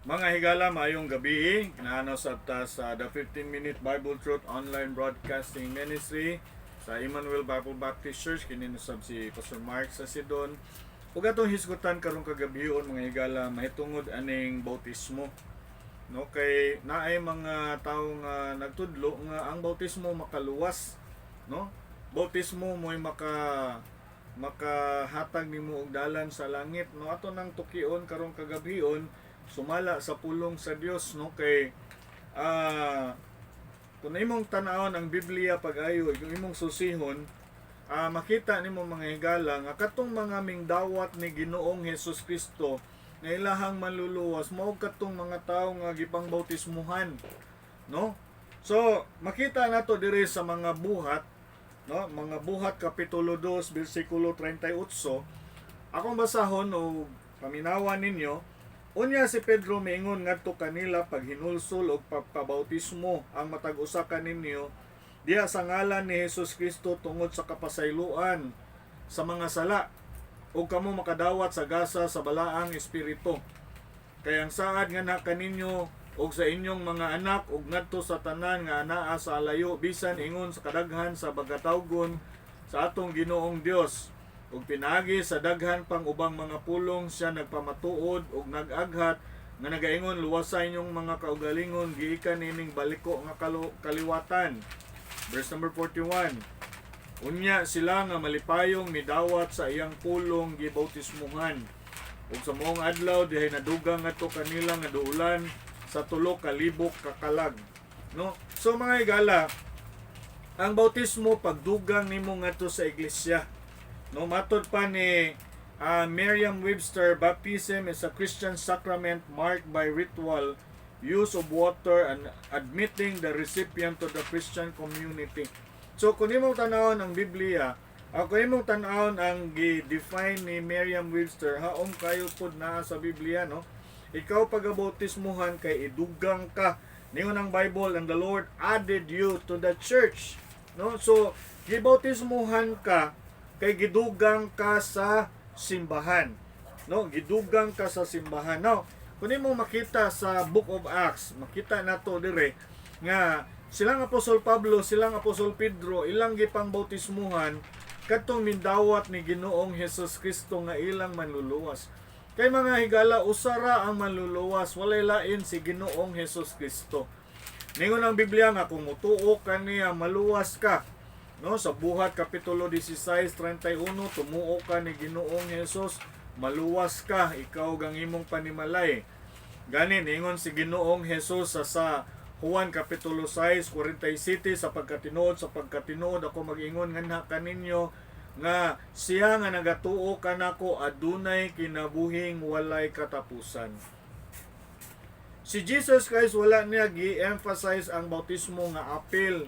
Mga higala, maayong gabi. Kinaano sa ta sa The 15 Minute Bible Truth Online Broadcasting Ministry sa Emmanuel Bible Baptist Church. Kini usab si Pastor Mark sa Sidon. Ug atong hisgutan karong kagabion, mga higala, mahitungod aning bautismo. No, kay naay mga tawo nga nagtudlo nga ang bautismo makaluwas, no? Bautismo mo'y makahatag nimo og dalan sa langit, no? Ato nang tukion karong kagabion sumala sa pulong sa Dios, no, kay kung imong tan-awon ang Biblia pag-ayo, kung imong susihon, makita nimo, mga higala, nga katong mga mingdawat ni Ginoong Hesus Kristo nga ilahang manluluwas mao katong mga tawo nga gipangbautismuhan, no? So makita nato diri sa mga Buhat, no, mga Buhat kapitulo 2 bersikulo 38. Akong basahon o paminawan ninyo. Unya si Pedro miingon ngadto kanila, "Paghinulsol og pagpabautismo ang matag usa kaninyo diha sa ngalan ni Hesus Kristo tungod sa kapasayloan sa mga sala ug kamo makadawat sa gasa sa Balaang Espiritu. Kay ang saad nga na kaninyo ug sa inyong mga anak ug ngadto sa tanan nga anaa sa alayo, bisan ingon sa kadaghan sa bagatawgon sa atong Ginoong Dios." Ug pinaagi sa daghan pang ubang mga pulong siya nagpamatuod ug nag-aghat nga nagaingon, "Luwasa inyong mga kaugalingon giikan niining baliko nga kaliwatan." Verse number 41. Unya sila nga malipayong midawat sa iyang pulong gibautismuhan. Ug sa maong adlaw dihay nadugang ngadto kanila nga duulan sa 3,000 ka kalag. No? So mga higala, ang bautismo pagdugang nimo ngadto sa iglesia. No, matod pa ni Merriam-Webster, baptism is a Christian sacrament marked by ritual use of water and admitting the recipient to the Christian community. So kung imong tanawon ang Biblia, kung imong tanawon ang gi-define ni Merriam-Webster, haom kayo pod naa sa Biblia, no? Ikaw pagabautismuhan kay idugang ka. Ningon ang Bible, "And the Lord added you to the church." No? So, gibautismuhan ka kay gidugang ka sa simbahan. No, gidugang ka sa simbahan. No, kung imo makita sa Book of Acts, makita nato dire nga silang Apostol Pablo, silang Apostol Pedro, ilang gipangbautismuhan kadtong mindawat ni Ginoong Hesus Kristo nga ilang manluluwas. Kay mga higala, usara ang manluluwas, walay lain si Ginoong Hesus Kristo. Ningon ang Biblia nga kung mutuo ka niya, maluwas ka. No, sa Buhat kapitulo 16:31, tumuo ka ni Ginoong Hesus, maluwas ka ikaw gang imong panimalay. Gani ningon si Ginoong Hesus sa Juan kapitulo 6:47, Sa pagkatinuod ako mag-ingon nganha kaninyo nga siya nga nagatuo kanako adunay kinabuhing walay katapusan." Si Jesus Christ, wala niya gi-emphasize ang bautismo nga apil,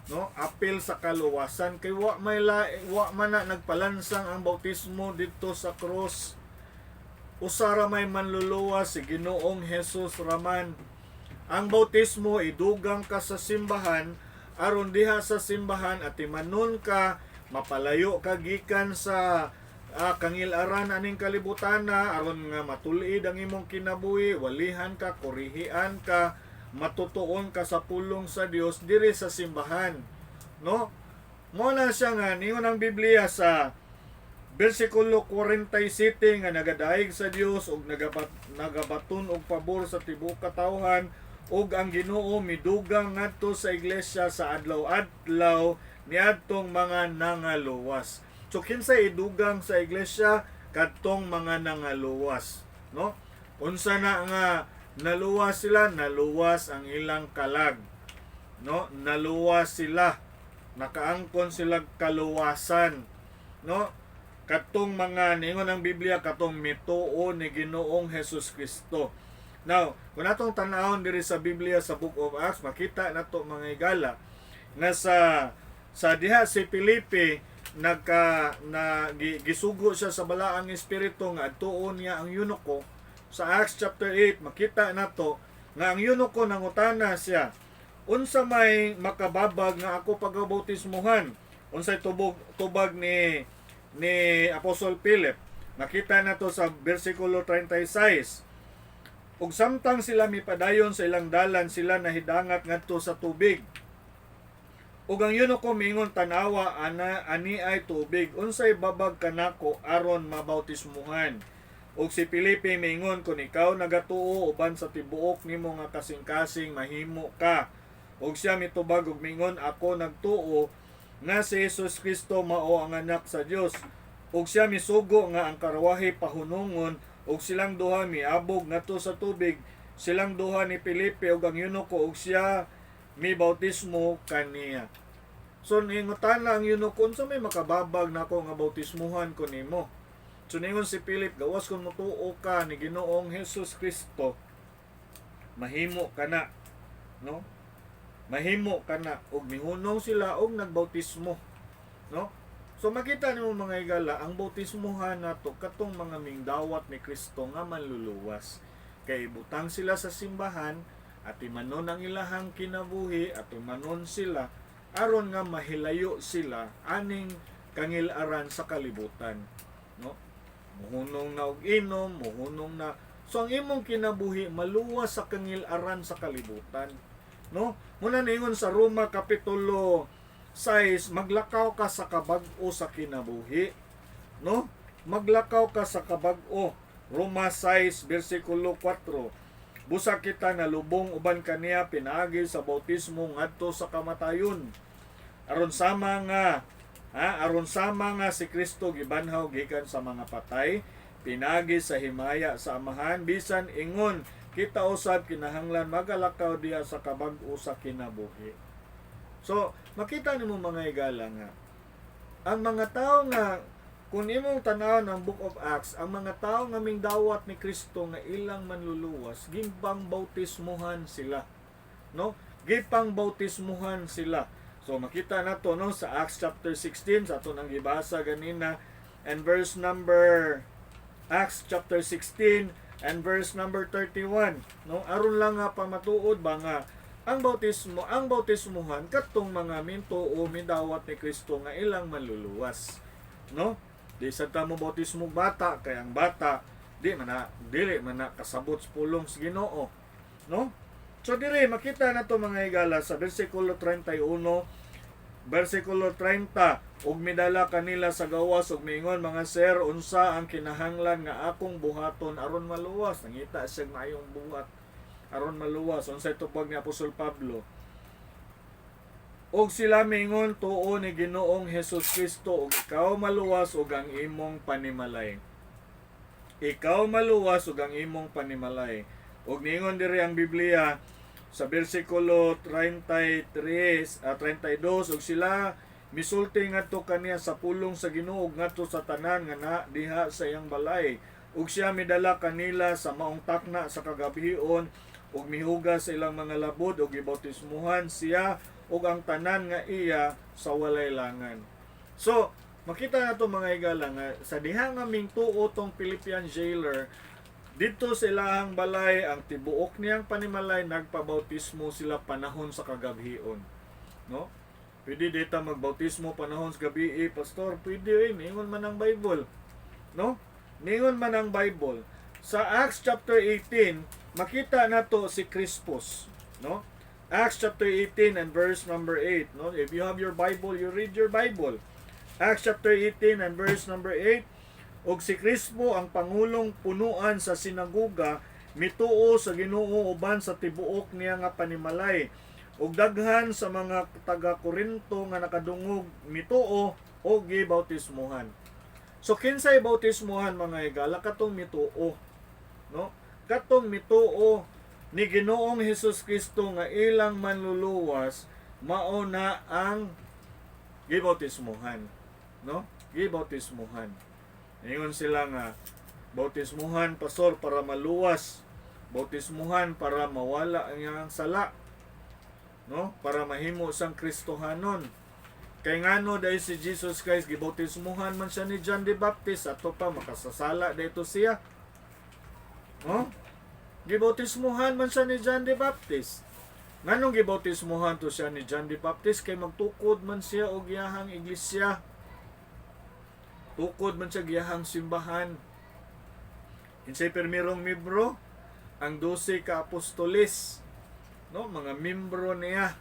no, apil sa kaluwasan, kay wa man na nagpalansang ang bautismo didto sa cross. Usa ra may manluluwas, si Ginoong Hesus raman. Ang bautismo, idugang ka sa simbahan aron diha sa simbahan atimanon ka, mapalayo ka gikan sa kangilaran aning kalibutana, aron nga matulid ang imong kinabuhi, walihan ka, kurihian ka, matutuon ka sa pulong sa Dios diri sa simbahan, no? Mo na siya nga ningon ang Biblia sa bersikulo 47 nga nagadaig sa Dios ug nagabaton og pabor sa tibuok katawhan, ug ang Ginoo midugang ngadto sa iglesia sa adlaw-adlaw niadtong mga nangaluwas. So kinsay idugang sa iglesia? Kadtong mga nangaluwas, no? Unsa na nga naluwas sila? Naluwas ang ilang kalag, no? Naluwas sila, nakaangkon sila kaluwasan, no? Katong mga ningon ang Biblia, katong mituo ni Ginoong Hesus Kristo. Now, kung atong tan-awon diri sa Biblia sa Book of Acts, makita nato, mga higala, nga sa diha si Felipe nagka na gisugo siya sa Balaang Espiritu nga adtuon niya ang eunuko. Sa Acts chapter 8, makita nato nga ang eunuko nangutana siya, "Unsa may makababag nga ako pagabautismuhan?" Unsay tubag ni Apostol Philip? Makita nato sa bersikulo 36. Ug samtang sila mipadayon sa ilang dalan, sila nahidangat ngadto sa tubig. Ug ang eunuko miingon, "Tanawa, ana ani ay tubig, unsay babag kanako aron mabautismuhan?" Ug si Felipe miingon, "Kun ikaw nagatuo uban sa tibuok nimo nga kasing-kasing, mahimo ka." Ug siya mitubag ug miingon, "Ako nagtuo nga si Jesus Kristo mao ang Anak sa Dios." Ug siya misugo nga ang karwahe pahunungon, ug silang duha miabog ngadto sa tubig, silang duha ni Felipe ug ang eunuko, ug siya mibautismo kaniya. So ningutana ang eunuko, "Unsa may makababag nako nga bautismuhan ko nimo?" So ningon si Philip, "Gawas kung motuo ka ni Ginoong Jesus Kristo, mahimo ka na," no? Mahimo ka na. Ug mihunong sila og nagbautismo, no? So makita nimo, mga higala, ang bautismuhan nato katong mga mingdawat ni Kristo nga manluluwas. Kay butang sila sa simbahan, atimanon ang ilahang kinabuhi, atimanon sila aron nga mahilayo sila aning kangilaran sa kalibutan, no? Muhunong na og inom, muhunong na. So ang imong kinabuhi maluwas sa kangilaran sa kalibutan, no? Muna ningon sa Roma kapitulo 6, maglakaw ka sa kabag-o sa kinabuhi, no? Maglakaw ka sa kabag-o. Roma 6 bersikulo 4. Busa kita nalubong uban kaniya pinaagi sa bautismo ngadto sa kamatayon. Aron sama nga si Kristo gibanhaw gikan sa mga patay pinaagi sa himaya sa Amahan, bisan ingon kita usab kinahanglan magalakaw diha sa kabag-o sa kinabuhi. So, makita nimo, mga higala, nga ang mga tao nga kung imong tan-awon ang Book of Acts, ang mga tao nga mingdawat ni Kristo nga ilang manluluwas, gipang bautismuhan sila. No? Gipang bautismuhan sila. So makita nato, no, sa Acts chapter 16 sa ato nang gibasa ganina and verse number Acts chapter 16 and verse number 31, no? Aron lang nga pamatuod ba nga ang bautismuhan katong mga mintuo, midawat ni Kristo nga ilang manluluwas, no? Di sa ta mo bautismo bata kay ang bata di man na dili man na kasabot sa pulong sa Ginoo, no? So dire makita nato, mga higala, sa bersikulo 31, bersikulo 30, ug midala kanila sa gawas ug miingon, "Mga sir, unsa ang kinahanglan nga akong buhaton aron maluwas?" Nangita siya maayong buhat aron maluwas. Unsay tubag ni Apostol Pablo? Ug sila miingon, "Tuo ni Ginoong Hesus Kristo ug ikaw maluwas ug ang imong panimalay. Ikaw maluwas ug ang imong panimalay." Ug niingon diri ang Biblia sa bersikulo 33 a 32, ug sila misulti ngadto kaniya sa pulong sa Ginoo ug ngadto sa tanan nga na diha sa iyang balay. Ug siya midala kanila sa maong takna sa kagabhion ug mihugas sa ilang mga labod, ug gibautismuhan siya ug ang tanan nga iya sa walay langan. So, makita nato, mga higala, nga sa diha nga mingtuo tong Philippian jailer dito sa ilahang balay, ang tibuok niyang panimalay nagpabautismo sila panahon sa kagabhion. No? Pwede dita magbautismo panahon sa gabi, eh, pastor? Pwede eh, ningon man ang Bible. No? Ningon man ang Bible. Sa Acts chapter 18, makita nato si Crispus, no? Acts chapter 18 and verse number 8, no? If you have your Bible, you read your Bible. Acts chapter 18 and verse number 8. Ug si Crispo, ang pangulong punuan sa sinagoga, mituo sa Ginoo uban sa tibuok niya nga panimalay. Ug daghan sa mga taga Korinto nga nakadungog mituo og gibautismuhan. So kinsay bautismuhan, mga higala? Katong mituo, no? Katong mituo ni Ginoong Hesus Kristo nga ilang manluluwas, mao na ang gibautismuhan, no? Gibautismuhan. Ingon sila nga bautismuhan, pastor, para maluwas, bautismuhan para mawala ang iyang sala, no? Para mahimo sang Kristohanon. Kay ngano dahil si Jesus Christ gibautismuhan man siya ni John the Baptist, ato pa makasasala dito siya, no? Gibautismuhan man siya ni John the Baptist. Nganong gibautismuhan to siya ni John the Baptist? Kay magtukod man siya og iyahang iglesia. Tukod man siya iyahang simbahan. Kinsay permirong miyembro? Ang 12 ka apostoles, no, mga membro niya.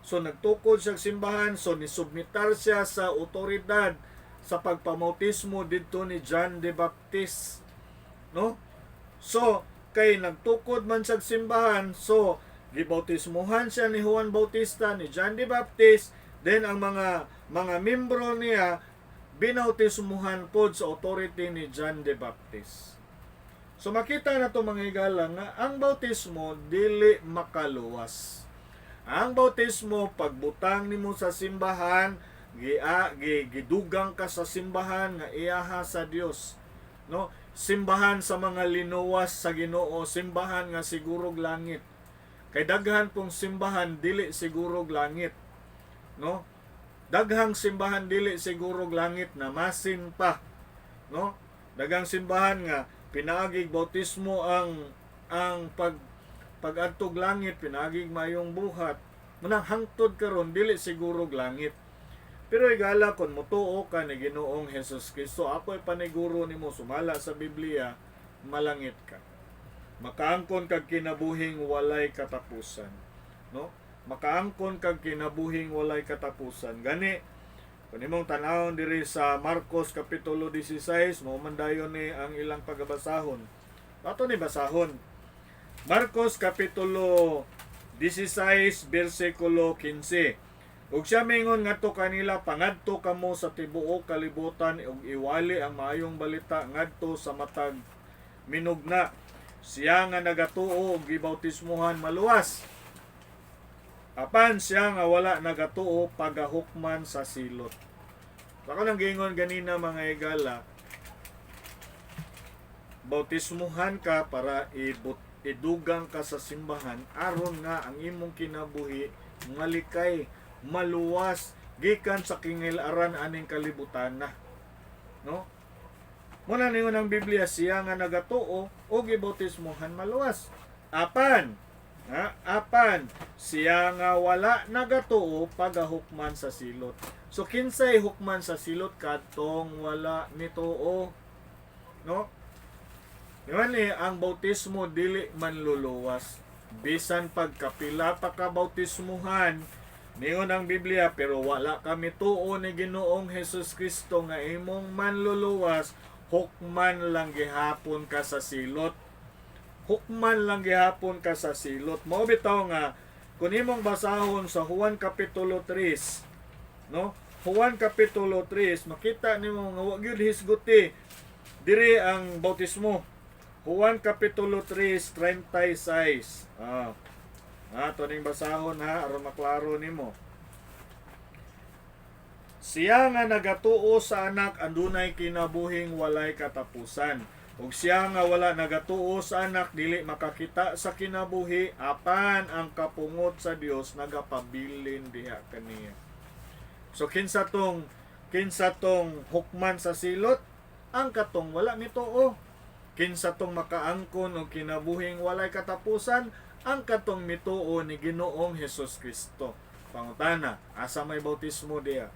So nagtukod siya simbahan, so nisubmitar siya sa otoridad sa pagpamautismo didto ni John the Baptist, no? So kay nagtukod man siya simbahan, so gibautismuhan siya ni Juan Bautista, ni John the Baptist, then ang mga membro niya binautismuhan pod sa authority ni John the Baptist. So makita na to, mga higala, nga ang bautismo dili makaluwas. Ang bautismo, pagbutang nimo sa simbahan, gidugang ka sa simbahan nga iyaha sa Dios. No? Simbahan sa mga linuwas sa Ginoo, simbahan nga sigurog langit. Kay daghan pong simbahan dili sigurog langit. No? Daghang simbahan dili sigurog langit na masin pa. No? Daghang simbahan nga pinaagig bautismo ang pag-adtog langit, pinaagig mayong buhat. Munang hangtod karon dili sigurog langit. Pero igala, kon motuo ka ni Ginoong Hesus Kristo, ako'y paniguro nimo sumala sa Biblia, malangit ka. Makaangkon kag kinabuhing walay katapusan. No? Makaangkon kag kinabuhing walay katapusan. Gani, kung imong tanawon diri sa Marcos Kapitulo 16, mao man dayon ni ang ilang pagabasahon. Ato ni basahon. Marcos Kapitulo 16 bersikulo 15. Ug siya mingon ngadto kanila, "Pangadto kamo sa tibuok kalibutan ug iwali ang maayong balita ngadto sa matag minugna. Siya nga nagatuo ug gibautismuhan maluwas. Apan siya nga wala nagatuo pagahukman sa silot." Ako nang giingon ganina, mga higala, bautismuhan ka para idugang ka sa simbahan aron nga ang imong kinabuhi malikay, maluwas gikan sa kingilaran aning kalibutan na. No? Muna ningon ang Biblia, siya nga nagatuo o gibautismuhan maluwas. Apan, ha? Apan siya nga wala nagatuo pagahukman sa silot. So kinsay hukman sa silot? Kadtong wala mituo. No? Diba ni ang bautismo dili man luluwas. Bisan pagkapila pa ka bautismuhan, ningon ang Biblia, pero wala ka mituo ni Ginoong Hesus Kristo nga imong manluluwas, hukman lang gihapon ka sa silot. Hukman lang gihapon ka sa silot. Mao bitaw nga kung imong basahon sa Juan Kapitulo 3, no? Juan Kapitulo 3, makita nimo nga wa gyud hisguti diri ang bautismo. Juan Kapitulo 3, 36. Ah. Ah, to ning basahon ha, aron maklaro nimo. Siya nga nagatuo sa Anak andunay kinabuhing walay katapusan. Ug siya nga wala nagatuo sa Anak dili makakita sa kinabuhi, apan ang kapungot sa Dios nagapabilin diha kaniya. So kinsa tong hukman sa silot? Ang katong wala mituo. Kinsa tong makaangkon og kinabuhing walay katapusan? Ang katong mituo ni Ginoong Hesus Kristo. Pangutana, asa may bautismo diha?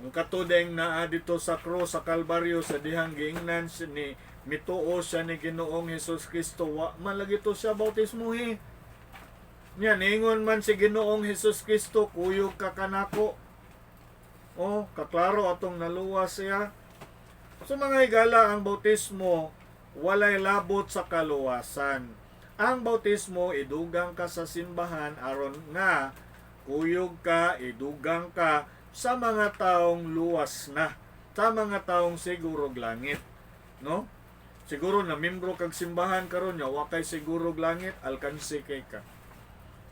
Ang katudeng naa dito sa krus sa Kalbaryo, sa dihang giingnan siya ni mituo siya ni Ginoong Hesus Kristo, wa man lagi to siya bautismuhi. Nya ningon man si Ginoong Hesus Kristo, "Kuyog ka kanako." Oh, kaklaro atong naluwas siya. So mga higala, ang bautismo walay labot sa kaluwasan. Ang bautismo, idugang ka sa simbahan aron nga kuyog ka, idugang ka sa mga taong luwas na, sa mga taong sigurog langit, no? Siguro na membro kag simbahan karon nya wa kay sigurog langit, alkansi kay ka.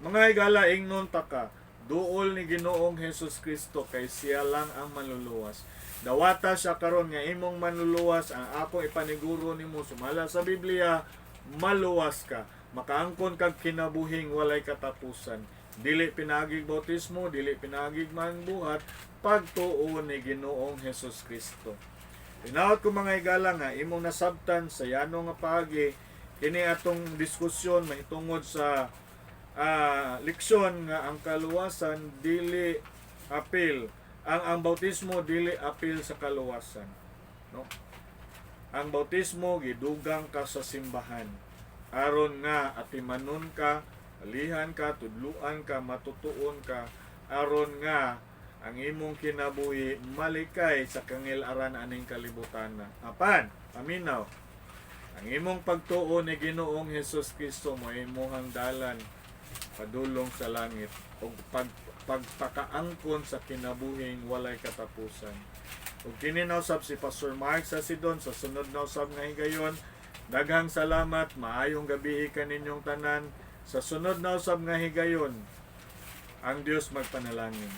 Mga higala, ingnon ta ka, duol ni Ginoong Hesus Kristo kay siya lang ang manluluwas. Dawata siya karon nga imong manluluwas, ang akong ipaniguro nimo sumala sa Biblia, maluwas ka. Makaangkon kag kinabuhing walay katapusan. Dili pinagig bautismo, dili pinagig buhat, pagtuo ni Ginoong Hesus Kristo. Tinawag ko, mga higala, nga imong nasabtan sa yano nga paagi kini atong diskusyon mahitungod sa leksyon nga ang kaluwasan dili apil, ang bautismo dili apil sa kaluwasan, no? Ang bautismo, gidugang ka sa simbahan. Aron nga atimanon ka, alihan ka, tudluan ka, matutuon ka, aron nga ang imong kinabuhi malikay sa kangil-aran aning kalibutan. Apan, paminaw, ang imong pagtuo ni Ginoong Hesus Kristo mo imuhang dalan padulong sa langit ug pagpakaangkon sa kinabuhing walay katapusan. Ug kini na usab si Pastor Mark sa Sidon sa sunod na usab nga higayon. Daghang salamat, maayong gabi kaninyong tanan. Sa sunod na usab nga higayon, ang Dios magpanalangin.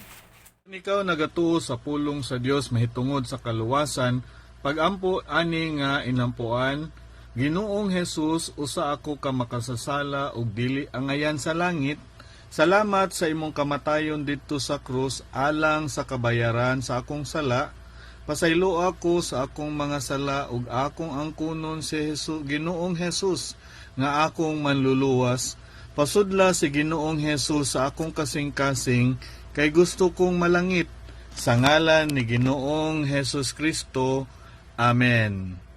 Ikaw nagatuo sa pulong sa Dios mahitungod sa kaluwasan, pagampo ani nga inampuan: "Ginoong Jesus, usa ako ka makasasala ug dili angayan sa langit. Salamat sa imong kamatayon didto sa krus alang sa kabayaran sa akong sala. Pasaylo ako sa akong mga sala ug akong angkunon si Jesus, Ginoong Jesus, nga akong manluluwas. Pasudla si Ginoong Jesus sa akong kasing-kasing kay gusto kong malangit. Sa ngalan ni Ginoong Jesus Kristo. Amen."